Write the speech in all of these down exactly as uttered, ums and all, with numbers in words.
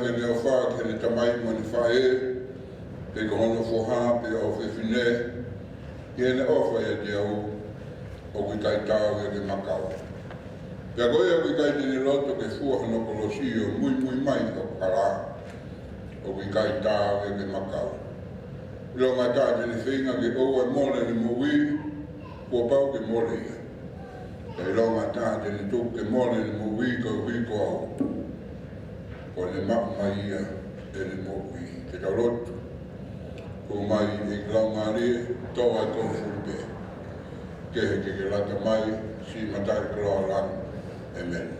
ʻEne ʻofa ki heʻene tamai mo ʻene faʻē, pe ko hono foha pe ʻofefine, ʻi heʻene ʻofa ʻiate au, ʻoku ʻikai taau ia ke ma kau. Pea ko ia ʻoku ʻikai te ne loto ke fua hono kolosi ʻo muimui mai ʻo hala, ʻoku ʻikai taau ia ke ma kau. ʻIlonga ʻe taha te ne feinga ke ʻoua ʻe mole ʻene moʻui, kuo pau ke mole ia. Pea ʻilonga ʻe taha te ne tuku ke mole ʻene moʻui koeʻuhi ko au, kuo ne maʻu mai ia ʻene moʻui. Ke tau lotu. Tuku mai ʻEiki Laumālie, tō ai ʻa e kau fulu pē. Kehe ke ke lata mai, siʻi mataʻikoloa ʻo langi. ʻĒmeni.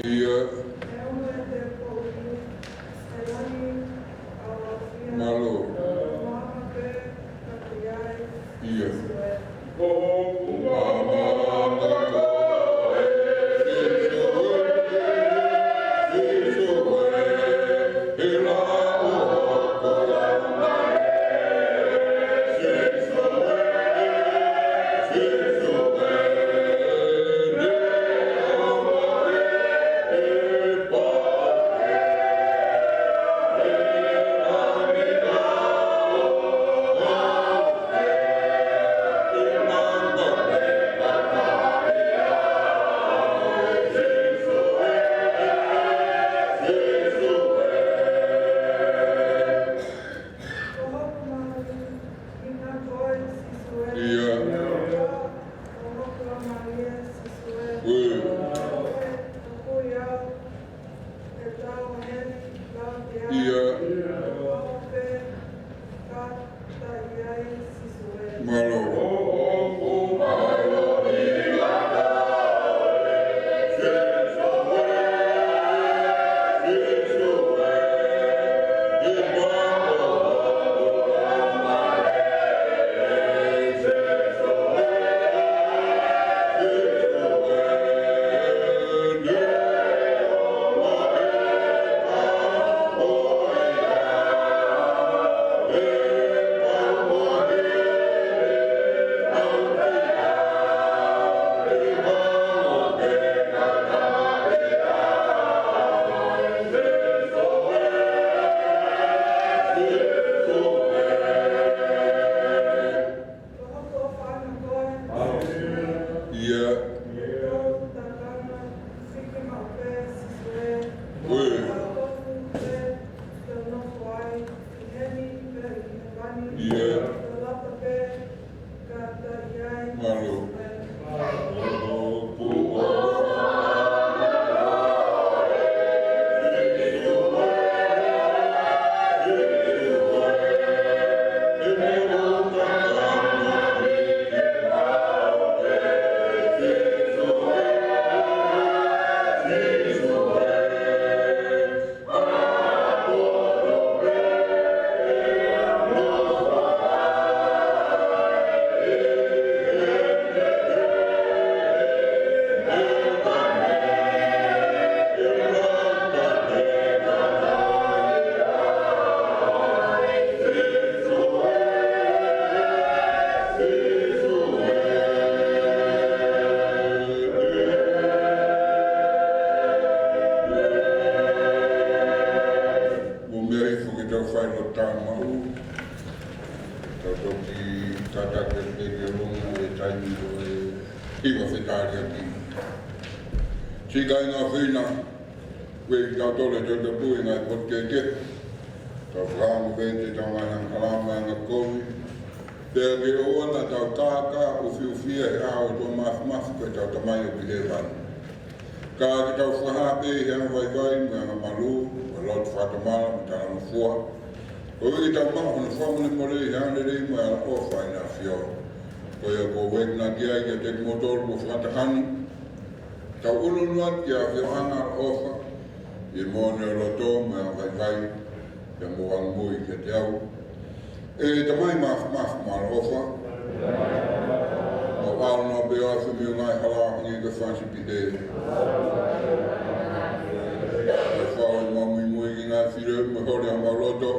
ʻIa. Mālō. ʻIa. ʻIa. ʻIa. Mālō. ʻIa. ʻIa. Mālō. Mou meʻa hifo ke tau fai ʻetau tāmateʻi. Tau toki kātaki pē ki ʻolunga he taimi ko e hiva fetaliaki. Siʻi kāinga ʻofeina, ʻoku ʻiate kitautolu ʻi he toʻu tapu ʻi he ngaahi potu kehekehe. Tau fakaongo pē ʻetau ngaahi angahala mo e angakovi. Pea ke ʻoua naʻa tau kākā ʻufiʻufi ia he ʻao ʻo e tuʻa māfimafi ko ʻetau Tamai ʻoku ʻi hēvani. Ka ke tau fakahā pē ʻi he anga vaivai mo e anga malū, mo e loto fakatomala mo e talangofua, koeʻuhi ke tau maʻu hono fakamolemole ʻi he anga lelei mo e ʻaloʻofa ʻa ʻEne ʻAfio. Ko ia ʻoku ou enginaki ai kiate kimoutolu kuo fakataha ni, tau ʻunuʻunu atu ki he ʻafioʻanga ʻaloʻofa ʻi he moʻoni ʻo e loto mo e anga vaivai, pea mou angimui kiate au. ʻE Tamai māfimafi mo ʻaloʻofa, mo ʻAlu noa pē ʻo afi mei he ngaahi hala ʻo hangē ko e fanga sipi hē. Kae fai ʻemau muimui ki he ngaahi filemu ʻi homau loto.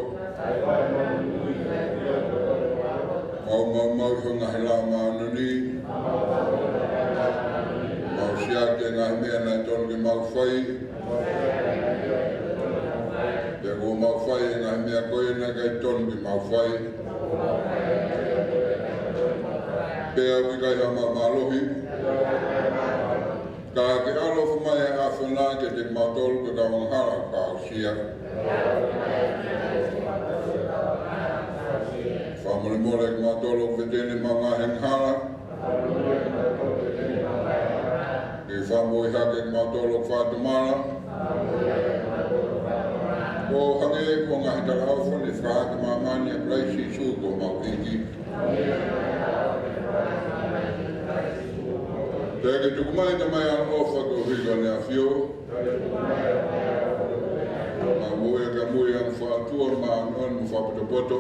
Mau maumau ʻi ho ngaahi lao māʻoniʻoni. Mau siʻaki e ngaahi meʻa naʻe tonu ke mau fai. Pea kuo mau fai e ngaahi meʻa ko ē naʻe ʻikai tonu ke mau fai. Pea ʻoku ʻikai haʻamau mālohi. Ka ke ʻaloʻofa mai ʻa e ʻAfiona kiate kimautolu ko e kau angahala kuo aʻusia. Fakamolemole kimautolu ʻoku veteni ʻemau ngaahi angahala. Ke fakamoʻui hake kimautolu ʻoku fakatomala. ʻO hangē ko e ngaahi talaʻofa ne fakahā ki māmani ʻa Kalaisi Sīsū ko homau ʻEiki. Pea ke tuku mai, Tamai, ʻaloʻofa koeʻuhi ko ʻene ʻAfio. Mau moʻui ʻaki ʻa e moʻui ʻa e fakaʻotua, māʻoniʻoni mo fakapotopoto.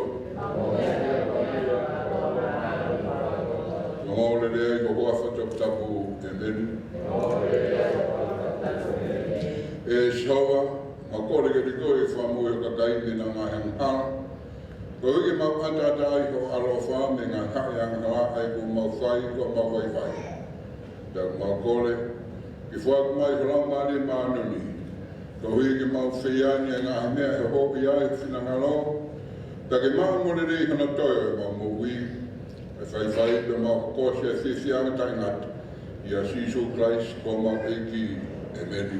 Ongoongolelei ʻi ho huafa toputapu. ʻĒmeni. ʻE Sihova, mau kole kiate koe ke fakamoʻui ho kakai mei heʻenau ngaahi angahala. Koeʻuhi ke mau ʻataʻatā ʻi ho ʻaloʻofa mei he ngaahi haʻi angahala ʻa ia kuo mau fai, kuo mau vaivai. Pea mau kole ke foaki mai ho Laumālie Māʻoniʻoni, koeʻuhi ke mau feinga ʻi he ngaahi meʻa ʻe hoʻo ʻi ai ho finangalo, pea ke maʻu mo lelei hono toe ʻo ʻemau moʻui. ʻE faifai pea mau hokosi ʻa e fiefia taʻengata ʻia Sīsū Kalaisi ko homau ʻEiki. ʻĒmeni.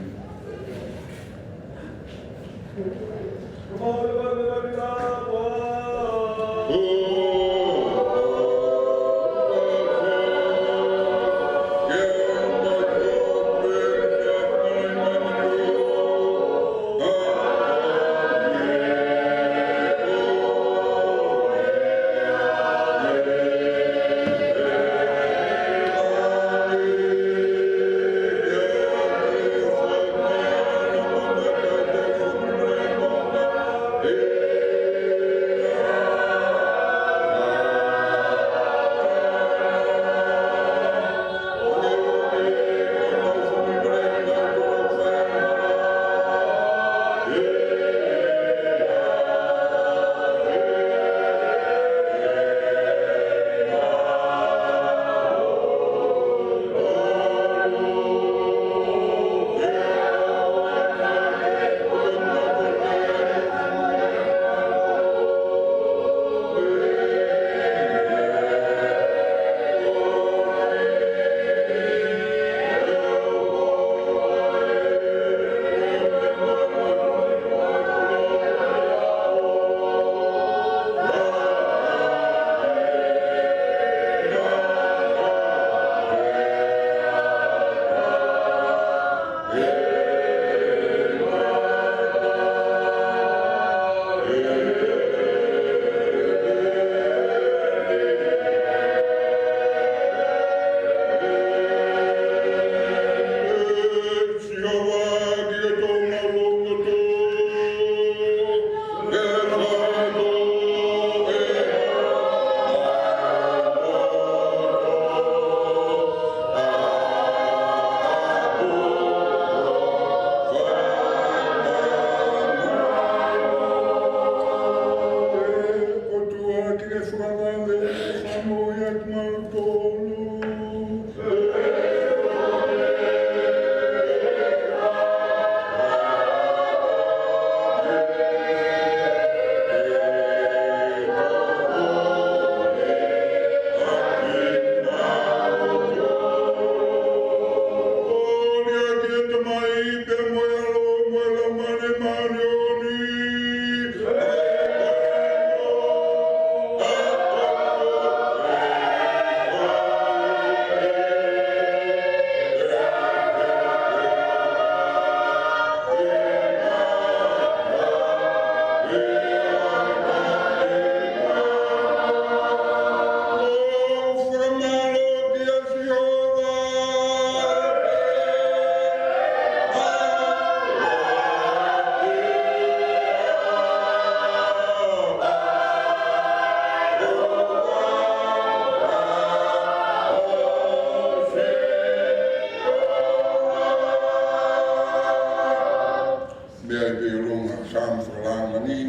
Saame fakalangi,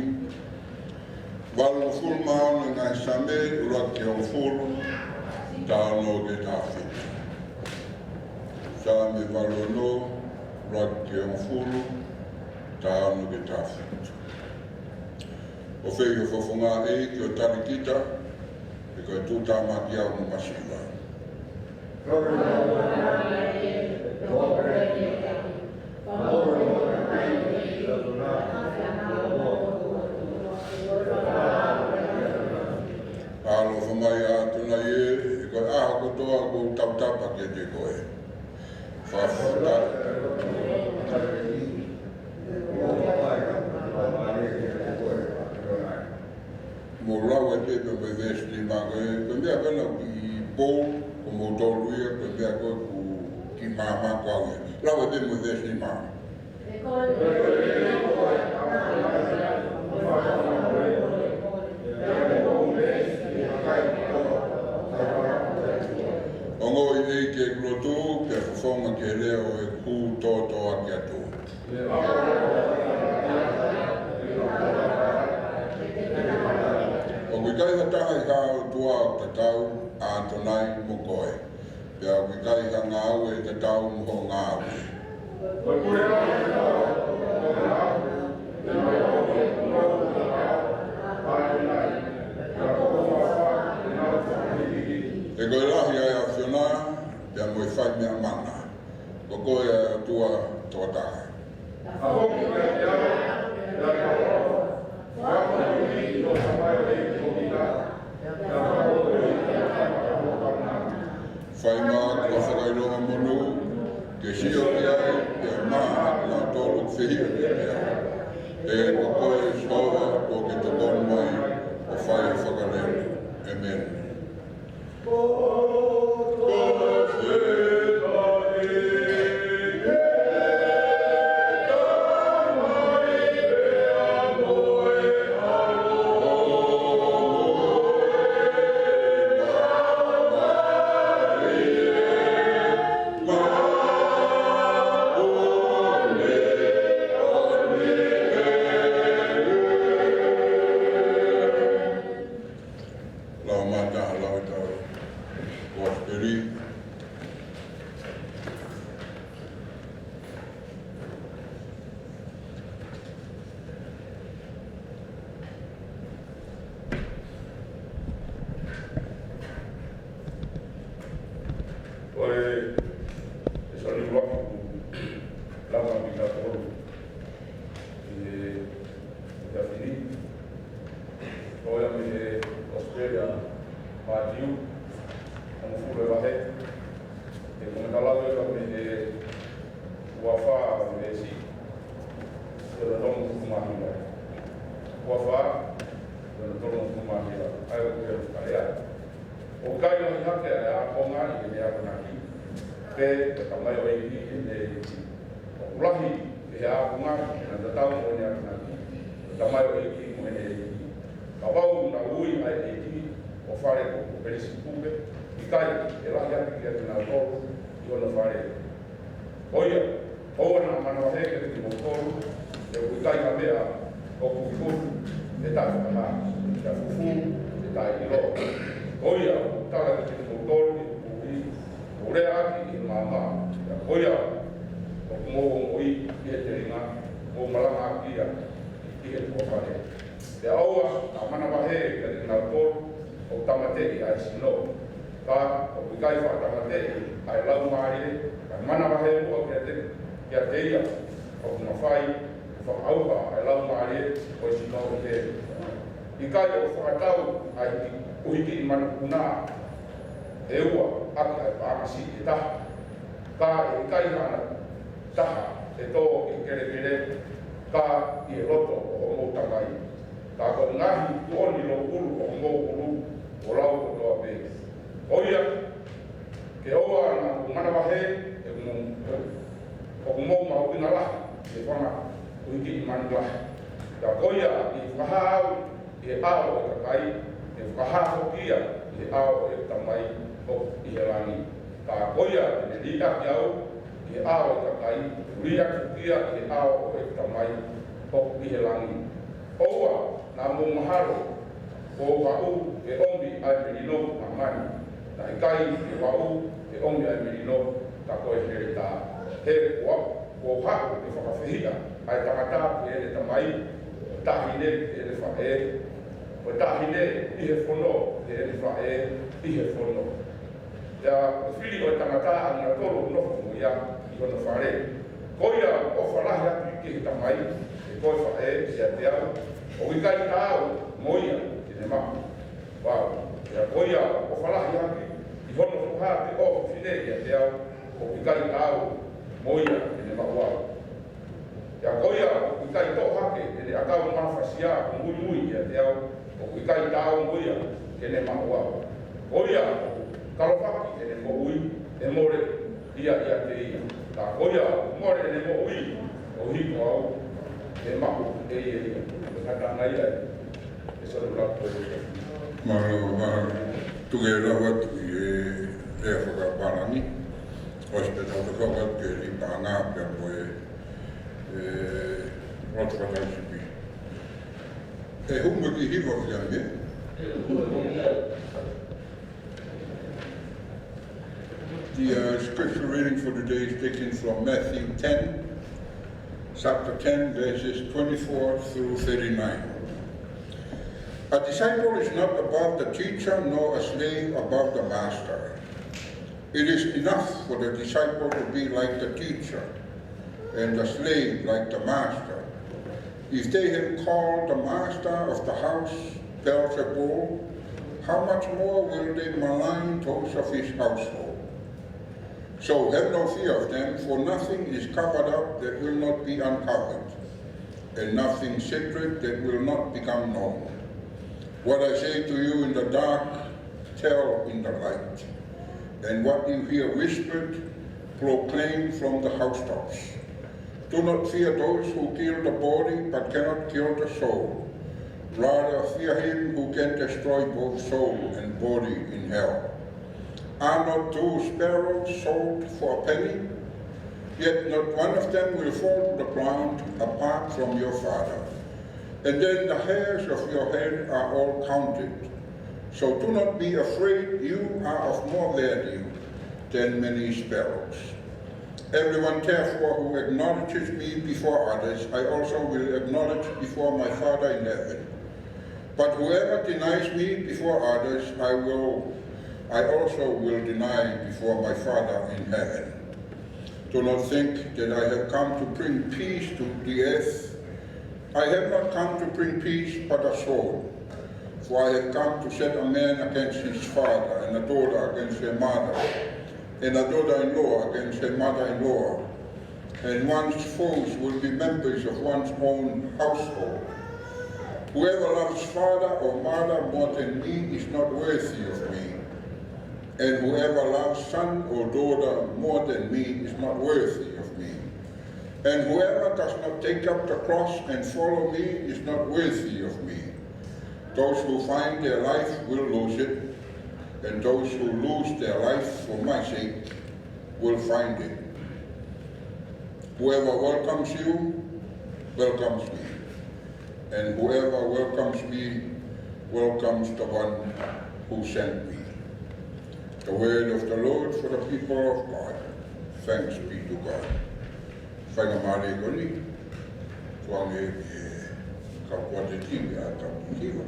valungofulu mā ono ʻi he Saame, ʻuluaki ki he hongofulu, taha ono ki he taha fitu. Saame valu ono, ʻuluaki ki he hongofulu, taha ono ki he taha fitu. ʻOfa ʻi ho fofonga ʻEiki ʻo tali kita, he ko e tuʻutāmaki au mo masiva. ʻAlofa mai ʻAtonai ē, he ko e ʻaho kotoa ʻoku ou tautapa kiate koe. Fakafetaʻi. Mou lau ai pē pea mo e veesi nima ko ē, ko e meʻa ko ena ʻoku kiʻi bold, ko moutolu ia, ko e meʻa ko ē ʻoku kiʻi maama ko au ia. Lau ai pē mo e veesi nima. Ongoʻi ʻEiki ʻeku lotu, pea fofonga ki he leʻo ʻeku tōtōaki atu. ʻOku ʻikai ha taha ʻi he ʻOtua ʻoku tatau, ʻAtonai, mo koe. Pea ʻoku ʻikai ha ngāue tatau mo hoʻo ngāue. He ko e lahi ʻa e ʻAfiona, pea mo e faimeʻa mana. Ko koe ʻa e ʻOtua tokotaha. Fai mai ʻa e fakaʻilonga monū, ke sio ki ai, pea maʻa ʻa kinautolu ʻoku fehiʻa kiate au. He ko koe Sihova, kuo ke tokoni mai, ʻo fai ʻa e fakalele. ʻĒmeni. Lau mai ʻetau lau ʻetau Kosipeli. Ko e, e soli waku, lau mai ʻetau ʻi he, ʻi he fini. Ko ia mei he Kosipeli ʻa Mātiu, hongofulu e vahe. He ko e meʻa lau ia mei he uofā veesi. Ko e tolungofulu mā hiva. Uofā, ko e tolungofulu mā hiva. ʻA ia ʻoku ou kole atu. ʻOku ʻikai lahi hake ʻa e ākonga ʻi heʻene akonaki, pe ko e tamaioʻeiki ʻi heʻene ʻeiki. ʻOku lahi pē ʻa e ākonga ʻi heʻene tatau mo ʻene akonaki, ko e tamaioʻeiki mo ʻene ʻeiki. Kapau naʻe ui ʻa e ʻeiki ʻo fale ko, ko Pelisipupe, ʻikai ke lahi hake kiate kinautolu ʻi hono fale. Ko ia, ʻoua naʻa manavahē kiate kimoutolu, he ʻoku ʻikai ha meʻa ʻoku ikutu ʻe taʻefakaha, pea fufū ʻe taʻeʻilo. Ko ia, ʻoku ou tala kiate kimoutolu ʻi he kupuʻi, ʻoku ou lea ʻaki ʻi he maama, pea ko ia, ʻoku mou ongoʻi ʻi he telinga, mou malanga ʻaki ia ʻi he tuʻa fale. Pea ʻoua naʻa manavahē kiate kinautolu ʻoku tāmateʻi ʻa e sino, ka ʻoku ʻikai faʻa tāmateʻi ʻa e laumālie, kae manavahē muʻa kiate, kiate ia ʻoku mafai ke fakaʻauha ʻa e laumālie ʻo e sino ʻi he. ʻIkai ʻoku fakatau ʻa e uhikiʻi manupuna ʻe ua ʻaki ʻa e paʻanga siʻi ʻe taha? Ka ʻe ʻikai haʻana taha ʻe tō ʻi he kelekele, ka ʻi he loto ʻo hoʻomou Tamai. Ka ko e ngaahi tuʻoni louʻulu ʻo homou ʻulu kuo lau kotoa pē. Ko ia, ke ʻoua naʻa mou manavahē, he ʻoku mou, ʻoku mou mahuʻinga lahi ʻi he fanga uhikiʻi manu lahi. Ka ko ia ʻe fakahā au ʻi he ʻao ʻo e kakai, ʻe fakahā foki ia ʻi he ʻao ʻo ʻeku Tamai ʻoku ʻi he langi. Ka ko ia te ne liʻaki au ʻi he ʻao ʻo e kakai, ʻe liʻaki foki ia ʻi he ʻao ʻo ʻeku Tamai ʻoku ʻi he langi. ʻOua naʻa mou mahalo kuo u haʻu ke ʻomi ʻa e melino ki māmani. Naʻe ʻikai ke u haʻu ke ʻomi ʻa e melino, ka ko e heletā. He kuo, kuo u haʻu ke fakafehiʻa ʻa e tangata ki heʻene tamai, taʻahine ki heʻene faʻē, ko e taʻahine ʻi he fono ki heʻene faʻē ʻi he fono. Pea ko e fili ʻo e tangata ʻa kinautolu ʻoku nofo mo ia ʻi hono fale. Ko ia ʻoku ʻofa lahi ʻaki ki he tamai, ʻe ko e faʻē ʻiate au, ʻoku ʻikai taau mo ia ke ne maʻu au. Pea ko ia ʻoku ʻofa lahi ʻaki ʻi hono foha pe ʻofefine ʻiate au, ʻoku ʻikai taau mo ia ke ne maʻu au. Pea ko ia ʻoku ʻikai toʻo hake ʻene ʻakau mafasia ʻo muimui ʻiate au, ʻoku ʻikai taau mo ia ke ne maʻu au. Ko ia ʻoku kalofaki ʻene moʻui, ʻe mole ia ʻiate ia. Ka ko ia ʻoku mole ʻene moʻui koeʻuhi ko au, ʻe maʻu ʻe ia ia. Ko e ngataʻanga ia ē. ʻE Sōnu Laku. Mālō, mālō. Tuku ke u lau atu ʻi he lea fakapālangi. ʻOsi pē tau toki lau atu ki he lī paʻanga pea mo e, ē, lotu fakataha sipi. ʻE hū mai ki he hiva ki he ame. The, uh, scripture reading for today is taken from Matthew ten, chapter ten, verses twenty-four through thirty-nine. A disciple is not above the teacher, nor a slave above the master. It is enough for the disciple to be like the teacher, and the slave like the master. If they have called the master of the house Beelzebul, how much more will they malign those of his household? So have no fear of them, for nothing is covered up that will not be uncovered, and nothing secret that will not become known. What I say to you in the dark, tell in the light, and what you hear whispered, proclaim from the housetops. Do not fear those who kill the body but cannot kill the soul. Rather, fear him who can destroy both soul and body in hell. Are not two sparrows sold for a penny? Yet not one of them will fall to the ground apart from your Father. And then the hairs of your head are all counted. So do not be afraid, you are of more value than many sparrows. Everyone, therefore, who acknowledges me before others, I also will acknowledge before my Father in heaven. But whoever denies me before others, I will, I also will deny before my Father in heaven. Do not think that I have come to bring peace to the earth. I have not come to bring peace, but a sword. For I have come to set a man against his father, and a daughter against her mother, and a daughter-in-law against her mother-in-law, and one's foes will be members of one's own household. Whoever loves father or mother more than me is not worthy of me. And whoever loves son or daughter more than me is not worthy of me. And whoever does not take up the cross and follow me is not worthy of me. Those who find their life will lose it, and those who lose their life for my sake will find it. Whoever welcomes you welcomes me, and whoever welcomes me welcomes the one who sent me. The word of the Lord for the people of God. Thanks be to God. Faingamālie ko eni, tuange e kau kuata timi ʻa e kau timi.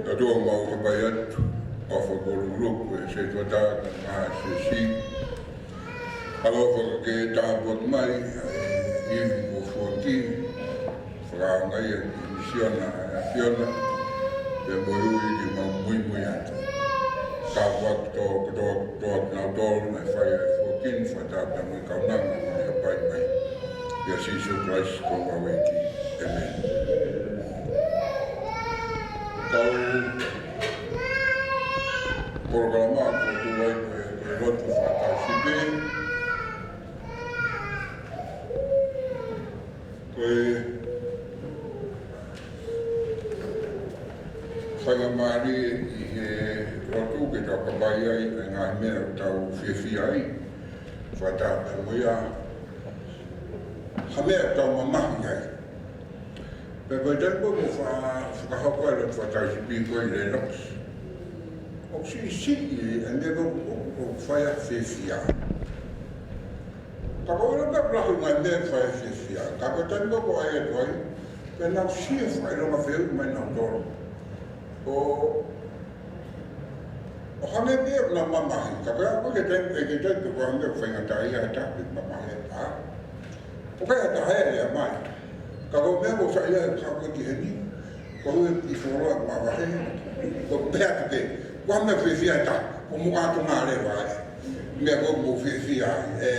Ka tau mau hapai atu, ʻo fakakolokolo ʻa e setuata ka maha sesi. ʻAlofa ke tāpuaki mai, ʻa e ivi kuo foaki, fakaʻaongaʻi ʻe he misiona ʻa e ʻAfiona, pea mo e ui ke mau muimui atu. Tāpuaki kotoa, kotoa, kotoa kinautolu naʻe fai ʻa e foaki ni, fakataha pea mo e kaunanga, mo e hapai mai. ʻIa Sīsū Kalaisi ko homau ʻEiki. ʻĒmeni. Tau polokalama ko e tuʻu ai ko e, ko e lotu fakataha sipi. Ko e faingamālie ʻi he lotu ke tau kaveinga ai ʻa e ngaahi meʻa ʻoku tau fiefia ai. Fakataha pea mo ia ha meʻa ʻoku tau mamahi ai. Pea ko e taimi ko ē ʻoku fa-, fakahoko ai e lotu fakataha sipi ko e Lennox, ʻoku siʻisiʻi e meʻa ko ē ʻoku, ʻoku fai ai e fiefia. Ka ko e ʻilo pē ʻoku lahi e ngaahi meʻa ʻoku fai ai e fiefia. Ka ko e taimi ko ē ʻoku ʻai atu ai, pea nau sio fakaʻilonga fehuʻi mai nautolu. ʻO, ʻo hangē pē ʻoku nau mamahi. Ka ko e ʻai ko ē ke taimi, ʻe ke taimi ko e hangē ʻoku faingataʻaʻia ha taha pea mamahi ai pē. ʻOku ʻikai ha taha ia ʻe ʻai mai. Ka ko e meʻa ʻoku saiʻia ai ka ko e ki heni, ko e ʻuhi ʻi fuoloa mavahe, ko e pehē atu pē, ko e meʻa fiefia ʻe taha, ko e muʻa atu ngā leva ē. Meʻa ʻoku mou fiefia ai, ē.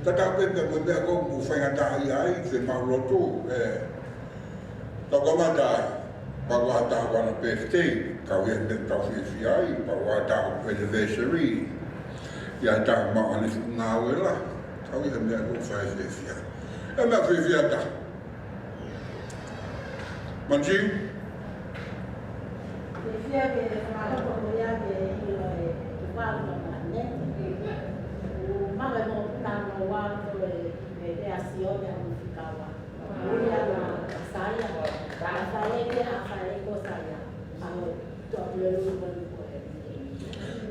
Tatau pē mo e meʻa ʻoku mou faingataʻaʻia ai, fiemaʻu lotu, ē. Tau kamata ai, kapau ʻoku ʻi ai ha taha ʻoku ʻi ai hano birthday, ka ʻoku ʻi ai e meʻa ʻoku tau fiefia ai, kapau ʻoku ʻi ai ha taha ʻoku anniversary, ʻi ai ha taha ʻoku maʻu haʻane fuʻu ngāue lahi, ka ʻoku ʻi ai e meʻa ʻoku fai ai e fiefia. ʻE meʻa fiefia ʻe taha. Manisiu? Fiefia ke fakahoko ko ia ke ʻilo e tuʻu palu ma mane. ʻOku maʻu e mokopuna hono ua ko e Melia Sione Amufikalua. Ui ana Saia. Rafaele, Rafaele ko Saia. Amo Tuapulelulu ko e.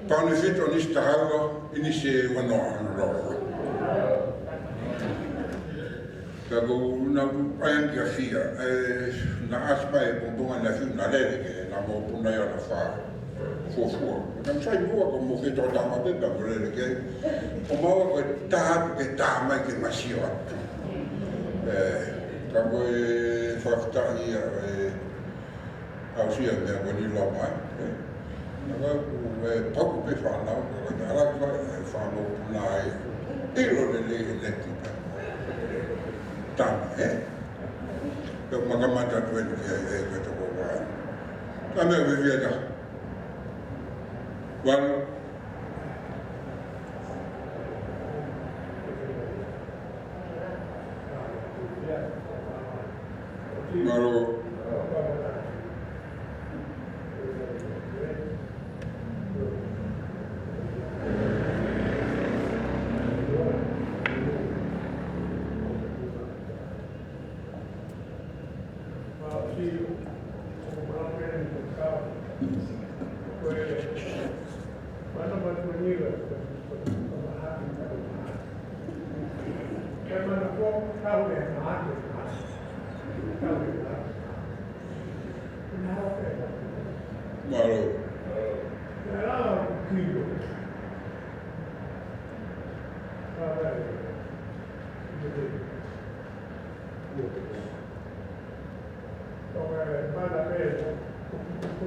Pānifito Nisi Tahaua, ʻInisi ʻUanoa, hono lolo. Ka ko ʻena ʻai ange kia Fia, ē, naʻe ʻasi mai e pongipongi naʻe fiu naʻe lele ki ai, naʻa mo puna ia naʻa fā. Fuofua. Ka naʻe sai muʻa ko mo ke tō tama pē pea mo lele ki ai. ʻO maua ko e taha atu ke tā mai ke ma sio atu. Ē, ka ko e fakafetaʻi ia, ē, ʻAusia meʻa ko eni lama, ē. Naʻa ku, ē, paku pē fānau, ka ko e hala ko ē, ē, fānau puna ai. ʻIlo lelei e neti pē. Tama, ē. Pea ma kamata atu eni ki ai, ē, ka toko ua. Ka meʻa fiefia ʻe taha. Ua. Mālō.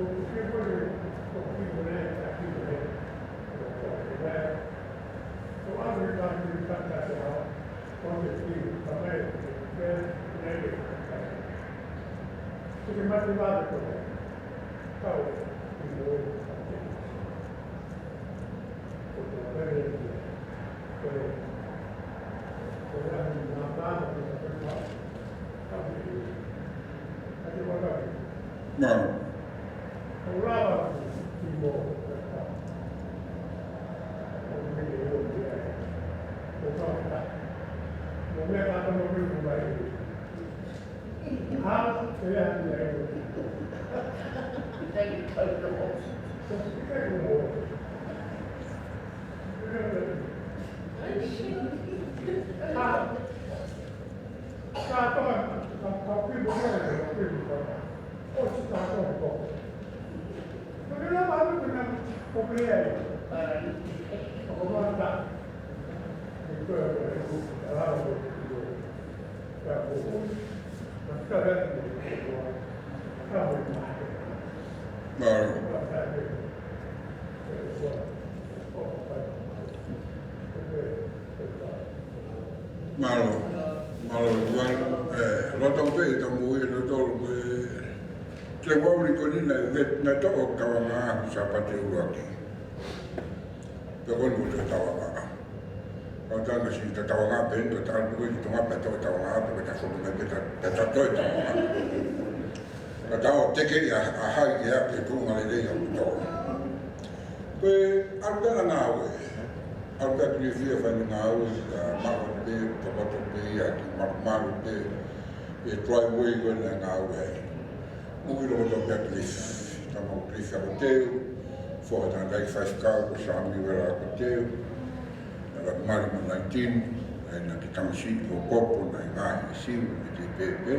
Mālō. Mālō. Mālō. Mālō. Mālō, Tuʻi. ʻE, loto pē ʻi he moʻui ʻi loto pē. Ke wau li ko eni naʻe, naʻe toʻo Tauanga Sāpate ʻuluaki. Pea ko eni ko e Tauanga. ʻO tana si ta Tauanga pē, ta ta ko e Tauanga pē, ta Tauanga, pea ta foki mai pē ta, ta, ta ko e Tauanga. Ka tau teke ia, ʻa hai ia ke tuʻunga lelei ʻa kitautolu. Ko e ʻalu pē ʻa e ngāue. ʻAlu pē ʻa Kilifi ʻo fai ʻene ngāue, ʻa Maʻu pē, Tokoto pē, ʻa ki Malumalu pē, ʻi he driveway ko ē naʻe ngāue ai. Moʻui loto pē ʻa Kilifi, tama ko Kilifi ʻAkoteu, foha tangataʻeiki faifekau ko Samiuela ʻAkoteu, naʻe mali mo nineteen, naʻe na ki tamasiʻi ʻo popo, naʻe ngaahi ʻi Siu, naʻe kei pēpē,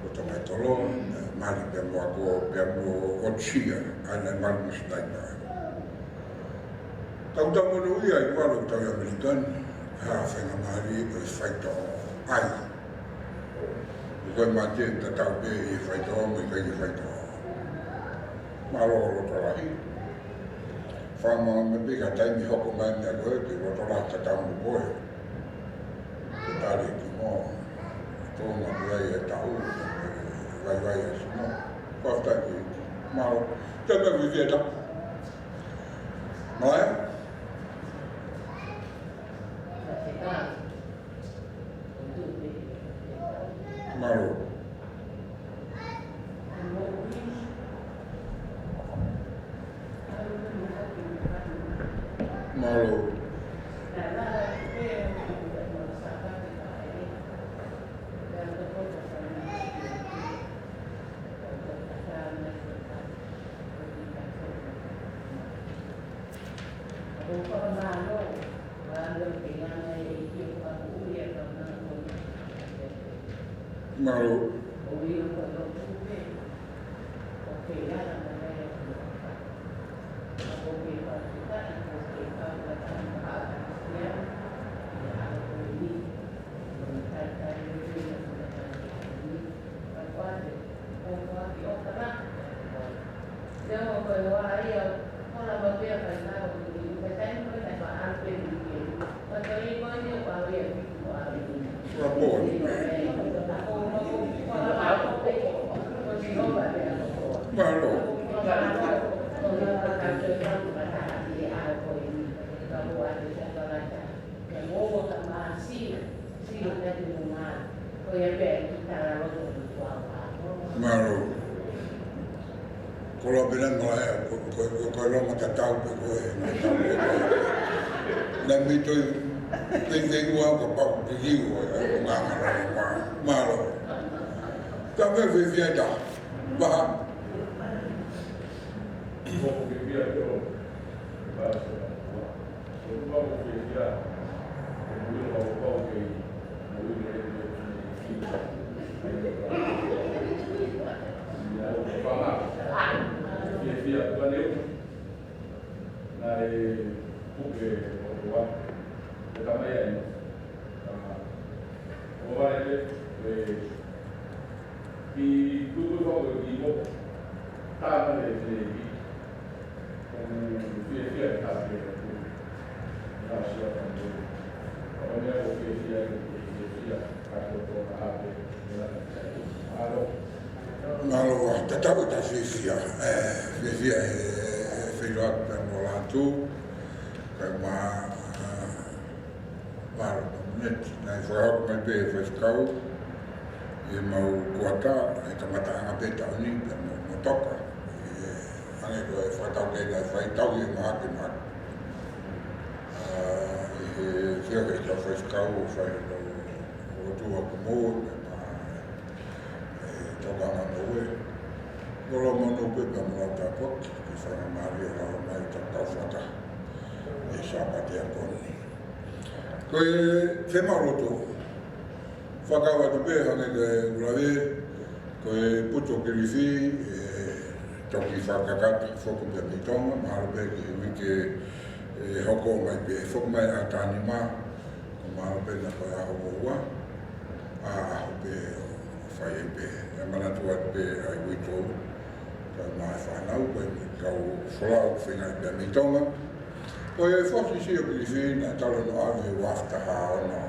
ko Tongaitolo, naʻe mali pea mo ako, pea mo ʻOtua, ʻa ia naʻe mali mo Sinaipa. Tau tau mono ia ʻi Walo tau ʻi ʻAmelika ni, ha faingamālie ʻo e faitoʻo ai. Ko e mate tatau pē ʻi he faitoʻo mo e ʻikai ke faitoʻo. Mālō loto lahi. Fāmā me pē ka taimi hoko mai meʻa ko ē, ke loto lahi tatau mo koe. Ke tali ki mo. Tō ma pē ai e tau, vaivai ai sino. Fakafetaʻi ki. Mālō. Te me vivia ta. Mālō. Mālō. Mālō. Mālō. Mālō. Mālō. Ko lo pena no e, ko, ko, ko, ko lo ma tatau pe ko e, ma tatau pe ko e. Na mi toi, pe, pe ua ko pa, pe ki ua, e, ma, ma, ma, mālō. Ka me fefia ta, ba. Ko fefia to. Naʻe puke ʻOtua, ʻe tamai ai. ʻA, ʻo vale te, ʻe, ki tuku fau e ki mo. Tāna le te ki. Ko mu fie fie ka te. Nā sia ka mo. Ko mea ko fie fie, fie fie. Ka ko ko ka te. Nā sia. Alo. Mālō, ʻa, tatau e ta fiefia, ē, fiefia he, he feilauaki pea mo Lātū, kae ʻumaʻā, ʻa, mālō, Tōmēneti, naʻe fakahoko mai pē ʻe he faifekau, ʻi he mau kuata, ʻi he kamataʻanga pē taʻu ni, pea mo, mo toka, ʻi he hangē ko e fakatau ke nai faitau ʻi he mahaki mahaki. ʻA, ʻi he fia ke tau faifekau, ʻo fai ʻo, ʻo tuʻa ko mo, pea mo, ʻe, tokanga mo e. Kolo mo no pe ka mo la ta pok, ki faingamālie ʻo lava mai ta tau faka. ʻI he Sāpate ʻaho ni. Ko e fiemaʻu loto. Fakakau atu pē hangē ko e ʻuluaki, ko e putu Kilifi, ʻe toki fakakakato foki pē mei Tonga, mahalo pē ki he uike ʻe hoko mai pē, foki mai ʻa Tanima, ko mahalo pē naʻa ko e ʻaho ua, ʻa, ʻaho pē ʻo fai ai pē. ʻE manatu atu pē ʻa e uitou, kae ʻumaʻā e fānau, ko e kau folau fengai pē mei Tonga. Ko e fosi sio Kilifi naʻe tala naʻe ʻave ʻo after ha ono.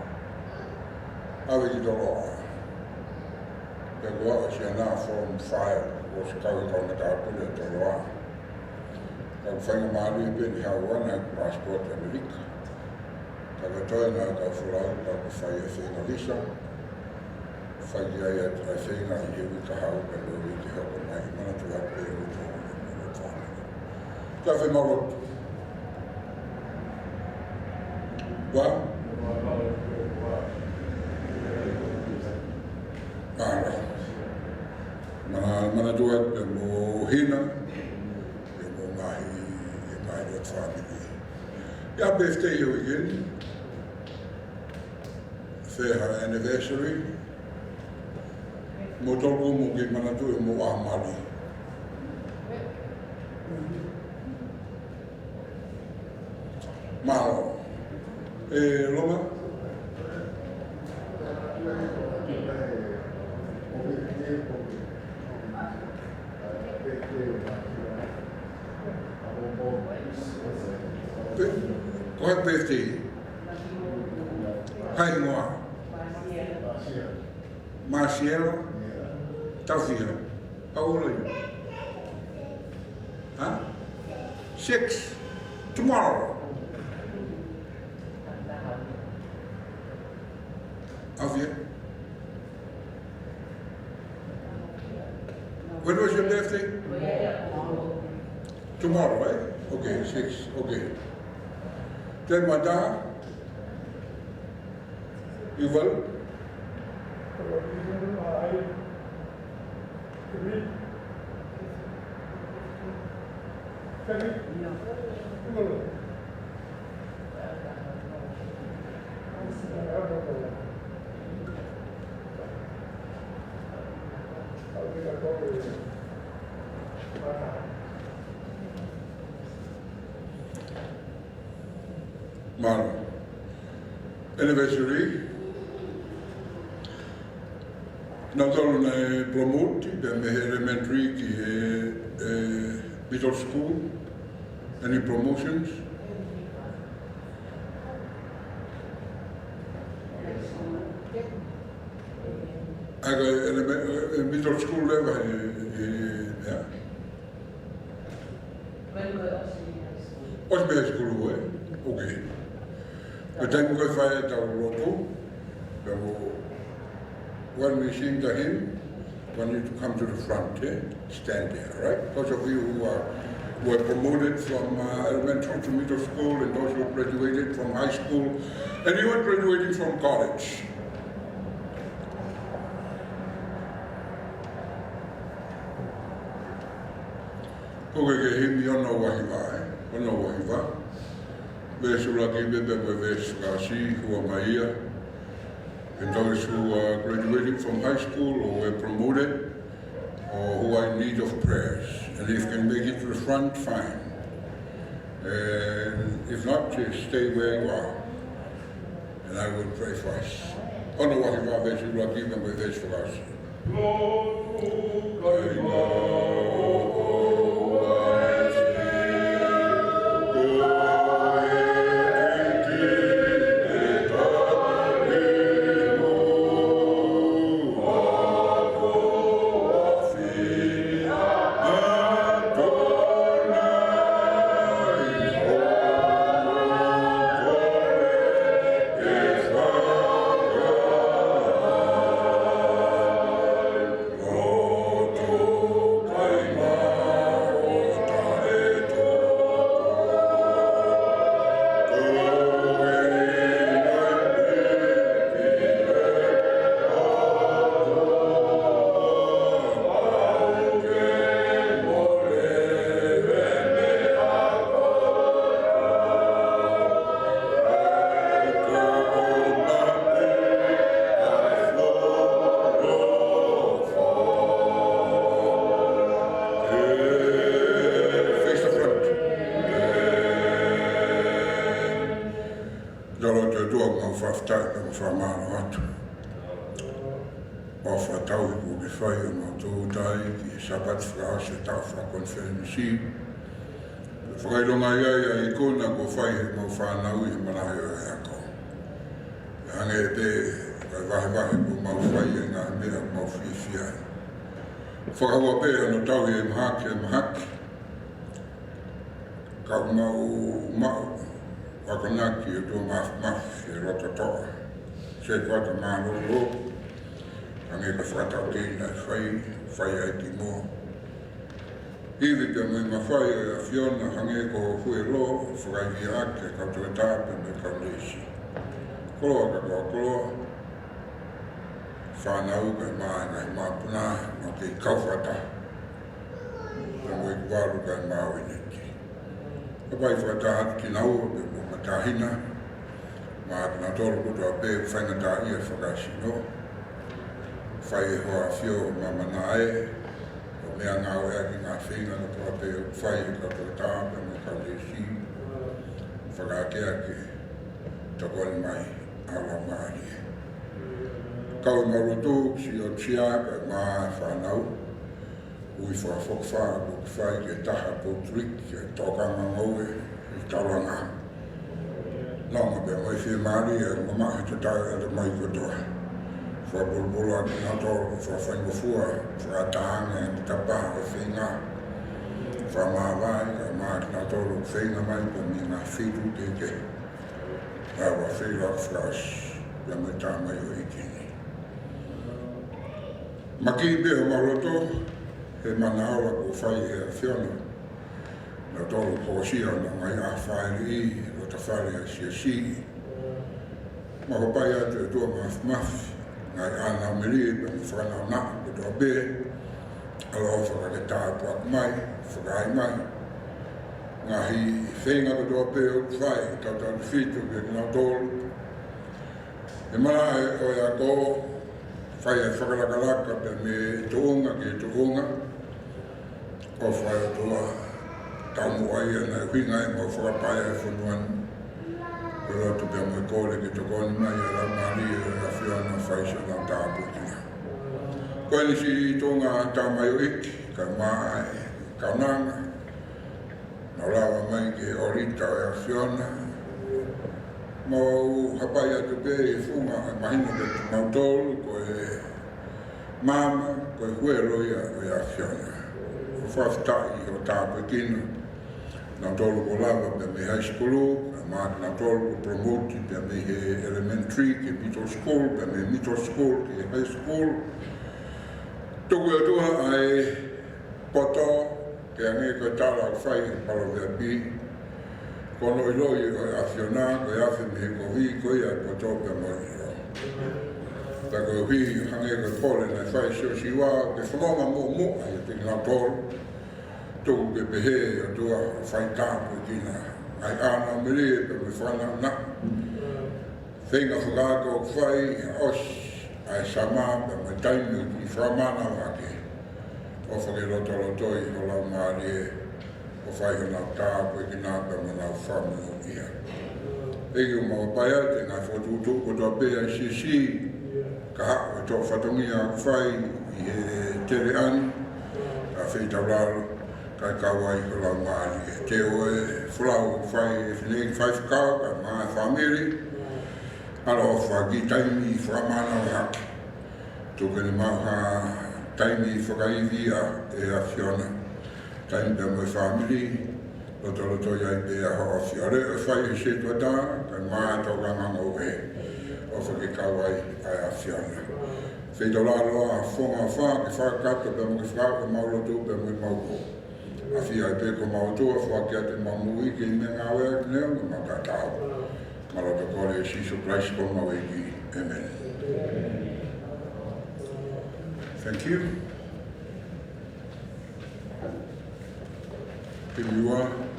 ʻAve ki Toloa. Pea ko au ʻosi ʻana form five, ʻosi kau e kau matāpule ʻo Toloa. Ka ko e faingamālie pē ni hau ana e passport ʻAmelika. Ka ko e toe naʻa kau folau, ka ko e fai e feinga visa. Fai ai ʻa e feinga ʻi he uike kahaʻu pea mo e uike hoko mai, manatu atu pē ʻa e uitou. Ka fiemaʻu loto. Ua? Mālō. Mana, manatu atu pē mo Hina. Pea mo e ngaahi, e ngaahi lotu fāmili. ʻI ai ha birthday he weekend. Fē ha anniversary. Mo toko mo ke manatu ʻi hoʻomou ʻaho mali. Mālō. ʻE, Loma? Pe-, ko e birthday. Hai ngoa. Marcelo. Tau fiha. How old are you? Huh? Six. Tomorrow. How old are you? When was your birthday? Tomorrow, eh? Okay, six. Okay. Te mata. Yuval? Mālō. Anniversary. Naʻa tau naʻe promote, pea mei he elementary ki he, eh, middle school. Any promotions? ʻA ia ko e eleme-, eh, middle school level, eh, eh, yeah. ʻOsi mei high school, eh? Okay. Ko e taimi ko ē ʻe fai ai ʻetau lotu, pea mo, when we sing the hymn, want you to come to the front, eh? Stand there, right? Those of you who are, who are promoted from, uh, elementary to middle school, and those who graduated from high school, and you are graduating from college. Ko e kiʻi himi ʻo e ʻaho ni, eh? Hono ua hiva. Veesi ʻuluaki pē pea mo e veesi fakaʻosi, hua mai ia. And those who are graduating from high school or were promoted or who are in need of prayers. And if you can make it to the front, fine. And if not, just stay where you are. And I will pray for us. Hono ua hiva, veesi ʻuluaki pea mo e veesi fakaʻosi. Face the front. Tau lotu. ʻOtua, mau fakafetaʻi pea mau fakamālō atu. Mau fakatauhi kuo ke fai ʻa e mau tūtai ki he Sāpate fakaʻosi ʻo e taʻu fakakonifelenisi. Fakaʻilonga ai ʻa e ikuna kuo fai ʻe he mau fānau ʻi he malaʻe ʻo e ako. Hangē pē ko e vahevahe kuo mau fai ʻi he ngaahi meʻa kuo mau fiefia ai. Fakaʻuha pē hono tauhi ʻe he mahaki, ʻe he mahaki. Ka mau maʻu, akonaki ʻOtua, mafimafi e loto toʻa. Sai, ko ʻeta mālōlō. Hangē ko e fakataukei naʻe fai, fai ai kimuʻa. Ivi pea mo e mafai ʻo e ʻAfiona, hangē ko ho huelo, fakaivia ʻaki ʻa e kau tokotaha pea mo e kau leisi. Koloa ka ko e koloa, fānau kae ʻumaʻā e ngaahi māpuna, mo e kau fakataha. Pea mo e kuvalu kae ʻumaʻā e uineti. Ka ʻoku ou fakataha atu kinaua pea mo e matāhina, mo kinautolu kotoa pē ʻoku faingataʻaʻia fakaesino. Fai ʻe ho ʻAfio ʻa e mamana ē, ʻo meʻangāueʻaki e ngaahi feinga kotoa pē ʻoku fai ʻe he kau tokotaha pea mo e kau leisi. Fakaakeake, tokoni mai ʻa e Laumālie. Kau ʻi he mau lotu ki Siosia kae ʻumaʻā e fānau. Ui fakafokifā kuo ke fai ki he taha Patrick, ki he tokanga ngoue ʻi Tauranga. Nonga pea mo e fiemālie ʻoku mamaʻo he tatau ʻa e ʻatamai kotoa. Fakapulupulu ʻa kinautolu, fakafaingofua, fakatānga e tapa ʻo e feinga. Fakamāvae kae ʻumaʻā kinautolu ʻoku feinga mai pea mei he ngaahi feituʻu kehekehe. Pea ʻoku ou feilaulau fakasi pea mo e tamaioʻeiki ni. Maʻu pē homau loto he manaʻola kuo fai ʻe he ʻAfiona. Nautolu hoosia ʻenau ngaahi ʻaho fāʻeleʻi, loto fale ʻa e siasi. Mau hapai atu ʻOtua mafimafi, ngaahi ʻānaua melie, pea mo e fānau naʻa kotoa pē. ʻAloʻofa ke tāpuaki mai, fakaai mai. Ngaahi feinga kotoa pē ʻoku fai, tautautefito kiate kinautolu. ʻI he malaʻe ʻo e ako, fai ʻa e fakalakalaka pea mei he tuʻunga ki he tuʻunga. ʻOfa ʻOtua, taumuʻa ia naʻe ʻuhinga ai ʻemau fakapaea e fonua ni. Ko e lotu pea mo e kole ke tokoni mai ʻa e Laumālie ʻo e ʻAfiona ʻo fai siʻonau tāpuekina. Ko eni siʻi tuʻunga tamaioʻeiki, kae ʻumaʻā e kaunanga, nau lava mai ki he ʻōlita ʻo e ʻAfiona. Mau hapai atu pē ʻi he funga, mahino kiate kimautolu, ko e maama, ko e huelo ia ʻo e ʻAfiona. ʻOku fakafetaʻi hoʻo tāpuekina kinautolu kuo lava pea mei he high school, kae ʻumaʻā kinautolu kuo promote pea mei he elementary ki he middle school, pea mei he middle school ki he high school. Tuku ʻOtua ʻa e poto, ke hangē ko e tala ʻoku fai ʻe he Paloveape, ko hono ʻiloʻi ʻo e ʻAfiona, ko e afe mei he kovi, ko ia ʻa e poto pea mo e ʻilo. Pea koeʻuhi, hangē ko e pole naʻe fai ʻe Siosiua, ke fononga muʻomuʻa ʻiate kinautolu. Tuku ke pehē ʻe he ʻOtua, fai tāpuekina ʻa e ʻānaua melie pea mo e fānau na. Feinga fakaako ʻoku fai, ʻosi ʻa e sāmā pea mo e taimi ʻoku fakamānava hake. ʻOfa ke lotolotoi ho laumālie, ʻo fai honau tāpuekina pea mo honau fāmili ia. ʻEiki, ʻoku mau ʻapasia atu he ngaahi fokotuʻutuʻu kotoa pē ʻa e siasi, ka haʻu e toʻo fatongia ʻoku fai ʻi he teleʻanga, ka feitaulalo, kae kau ai ho laumālie. Te ʻoe folau ʻoku fai ʻe he fineʻeiki faifekau, kae ʻumaʻā e fāmili, ʻaloʻofa ki he taimi fakamānava hake. Tuku ke ne maʻu ha taimi fakaivia ʻe he ʻAfiona. Taimi pea mo e fāmili, lotolotoi ai pē ʻa ho ʻAfio. Leʻo ʻe fai ʻe he setuata, kae ʻumaʻā e tokanga ngoue. ʻOfa ke kau ai ʻa e ʻAfiona. Feitaulalo ʻa e fofonga ʻofa ke fakakakato pea mo ke fakaaʻu ʻemau lotu pea mo ʻemau hoko. ʻAfio ai pē ko homau ʻOtua, foaki atu ʻemau moʻui ke ʻi ai e meʻangāue ʻaki neongo ʻemau tatau. Mau lotu kole ʻia Sīsū Kalaisi ko homau ʻEiki. ʻĒmeni. Thank you. Thank you.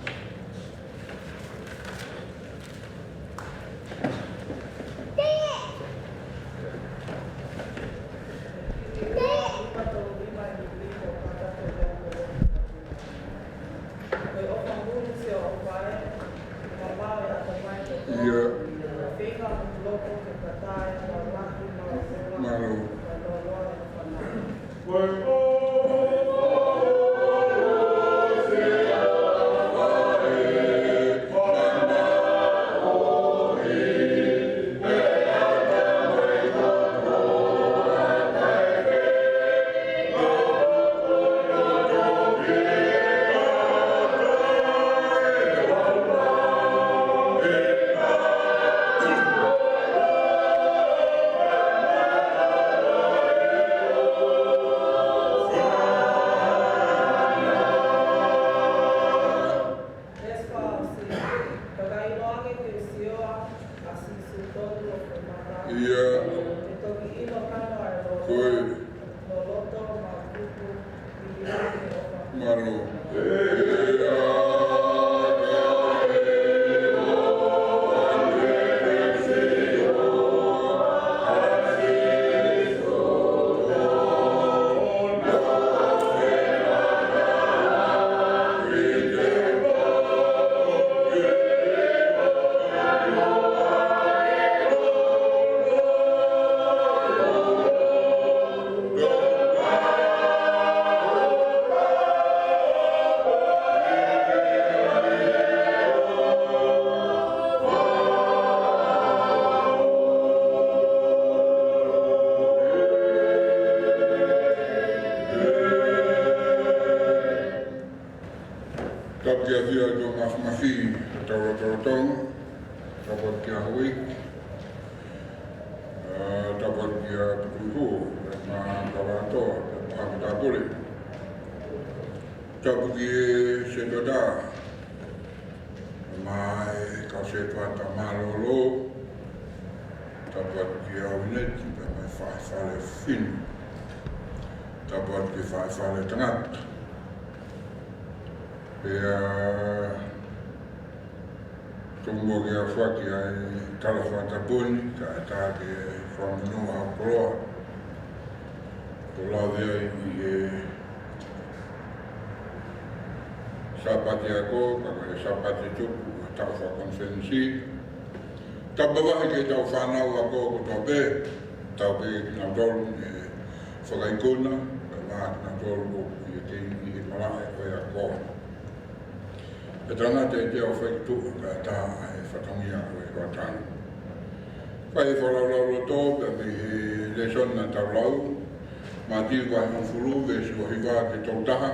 ʻIo. Mālō. ʻIo. Ko e. Mālō. Tapu ki he ʻAfio ʻi he mafimafi, tau lotolotonga, tapu ki he houʻeiki, ʻa, tapu ki he Pukuihu, mo e kau lātoa, mo e kau tāpule. Tapu ki he setuata, mo e kau setuata mālōlō, tapu ki he ʻauneti, mo e faifale fefine, tapu ki he faifale tangata. Pea tuku muʻa ke u foaki ʻa e tala fakatapu ni, kae ʻatā ke fakamonū ʻa e koloa. Ko e lave ai ʻi he Sāpate ako, ka ko e Sāpate tupu, ʻa e taʻu fakakonifelenisi. Tapu mavahe ki heʻetau fānau ako kotoa pē, tapu pē kinautolu ʻoku fakaikuna, pea mo kinautolu ʻoku ʻi he teini ʻi he malaʻe ʻo e ako. Pea tangata ʻi he ʻaho fai ki tuʻa kae ʻatā ʻa e fatongia ʻo e hoʻatā ni. Fai e fakalaulauloto pea mei he lēsoni naʻa tau lau, Mātiu vahe hongofulu, veesi uahiva ki he tolutaha.